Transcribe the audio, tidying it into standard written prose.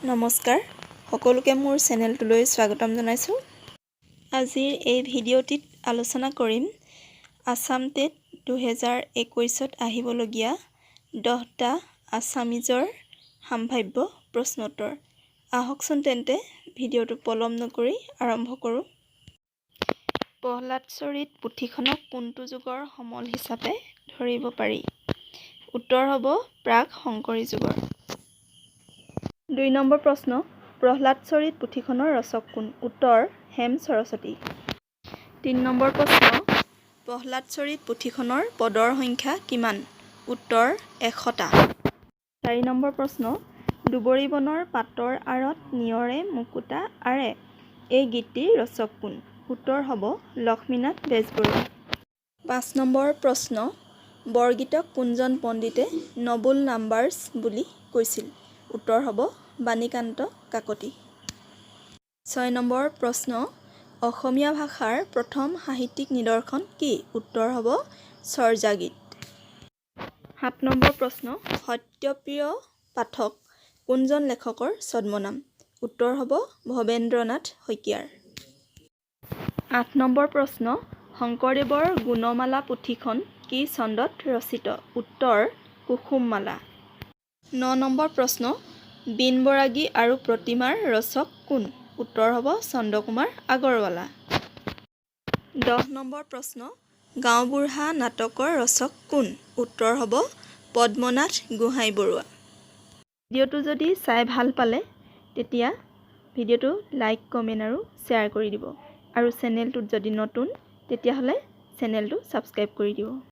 নমস্কাৰ, সকলোকে মোৰ চেনেলটোলৈ স্বাগতম জনাইছোঁ। আজিৰ এই ভিডিঅ'টিত আলোচনা কৰিম আছাম টেট 2021ত আহিবলগীয়া 10টা আছামিজৰ সাম্ভাব্য প্ৰশ্নোত্তৰ। আহকচোন তেন্তে, ভিডিঅ'টো পলম নকৰি আৰম্ভ কৰোঁ। প্ৰহ্লাদ চৰিত পুথিখনক কোনটো যুগৰ সমল হিচাপে ধৰিব পাৰি? উত্তৰ হ'ব প্ৰাক শংকৰী যুগৰ। 2 নম্বৰ প্ৰশ্ন, প্ৰহ্লাদ চৰিত পুথিখনৰ ৰচক কোন? উত্তৰ হেম সৰস্বতী। 3 নম্বৰ প্ৰশ্ন, প্ৰহ্লাদ চৰিত পুথিখনৰ পদৰ সংখ্যা কিমান? উত্তৰ 100টা। 4 নম্বৰ প্ৰশ্ন, দুবৰি বনৰ পাতৰ আঁৰত নিয়ৰে মুকুতা আঁৰে, এই গীতটিৰ ৰচক কোন? উত্তৰ হ'ব লক্ষ্মীনাথ বেজবৰুৱা। 5 নম্বৰ প্ৰশ্ন, বৰগীতক কোনজন পণ্ডিতে নবোল নাম্বাৰছ বুলি কৈছিল? উত্তৰ হ'ব বাণীকান্ত কাকতি। 6 নম্বৰ প্ৰশ্ন, অসমীয়া ভাষাৰ প্ৰথম সাহিত্যিক নিদৰ্শন কি? উত্তৰ হ'ব চৰ্যাগীত। 7 নম্বৰ প্ৰশ্ন, সত্যপ্ৰিয় পাঠক কোনজন লেখকৰ ছদ্মনাম? উত্তৰ হ'ব ভৱেন্দ্ৰনাথ শইকীয়াৰ। 8 নম্বৰ প্ৰশ্ন, শংকৰদেৱৰ গুণমালা পুথিখন কি ছন্দত ৰচিত? উত্তৰ কুসুমমালা। 9 নম্বৰ প্ৰশ্ন, বীণ বৰাগী আৰু প্ৰতিমাৰ ৰচক কোন? উত্তৰ হ'ব চন্দ্ৰকুমাৰ আগৰৱালা। 10 নম্বৰ প্ৰশ্ন, গাঁওবুঢ়া নাটকৰ ৰচক কোন? উত্তৰ হ'ব পদ্মনাথ গোহাঁই বৰুৱা। ভিডিঅ'টো যদি চাই ভাল পালে, তেতিয়া ভিডিঅ'টো লাইক, কমেণ্ট আৰু শ্বেয়াৰ কৰি দিব আৰু চেনেলটোত যদি নতুন, তেতিয়াহ'লে চেনেলটো ছাবস্ক্ৰাইব কৰি দিব।